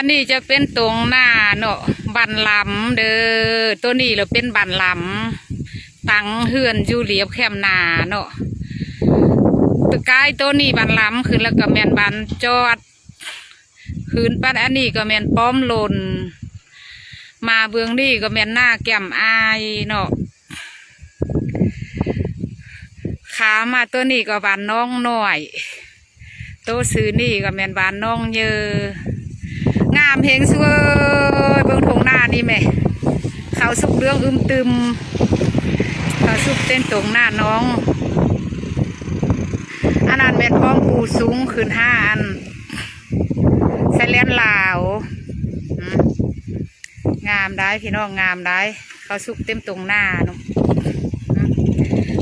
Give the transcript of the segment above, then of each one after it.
ອັນນີ້ຈະເປັນຕົງນາເນາະ ບ້ານລຳເດີ. ໂຕນີ້ລະເປັນບ້ານລຳ ຕັ້ງເຮືອນຢູ່ລຽບແຄມນາເນາະ. ກາຍໂຕນີ້ບ້ານລຳ ຂຶ້ນແລ້ວກໍແມ່ນບ້ານຈອດ ຂຶ້ນໄປອັນນີ້ກໍແມ່ນປ້ອມຫຼົ່ນ ມາເບື້ອງນີ້ກໍແມ່ນນາແກ້ມອາຍເນາະ. ຂາມາໂຕນີ້ກໍບ້ານໜອງນ້ອຍ ໂຕຊື່ນີ້ກໍແມ່ນບ້ານໜອງເຍີ. ງາມເຮງສຸເອີຍ ເບິ່ງທົ່ງນານີ້ແມະ ເຂົ້າສຸກເຫຼືອງອຶມຕຶມ ເຂົ້າສຸກເຕັມທົ່ງນາໜອງ. ອັນນັ້ນແມ່ນປ້ອມປູສູງ ຂຶ້ນຫາອັນ ຊາຍແດນລາວ. ອືມ ງາມໄດ໋ພີ່ນ້ອງ ງາມໄດ໋ ເຂົ້າສຸກເຕັມທົ່ງນາເນາະ. ອືມ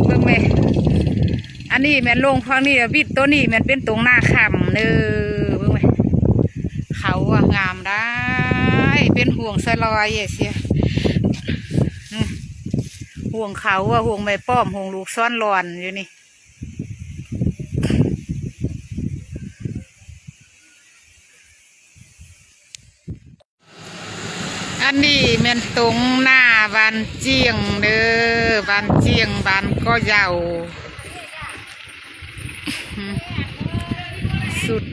ເບິ່ງແມະ ອັນນີ້ແມ່ນລົງຝັ່ງນີ້ ວິດໂຕນີ້ແມ່ນເປັນທົ່ງນາຄຳເດີ. ເບິ່ງແມະ ເຂົາວ່າງາມໄດ໋ ເປັນຫ່ວງສະລອຍເອເຊຍ. ອືມ ຫ່ວງເຂົາວ່າ ຫ່ວງແມ່ປ້ອມ ຫ່ວງລູກສອນຫຼອນຢູ່ນີ້. ອັນນີ້ແມ່ນຕົງນາບ້ານຈຽງເດີ ບ້ານຈຽງ ບ້ານກໍເຍົາ ສຸດ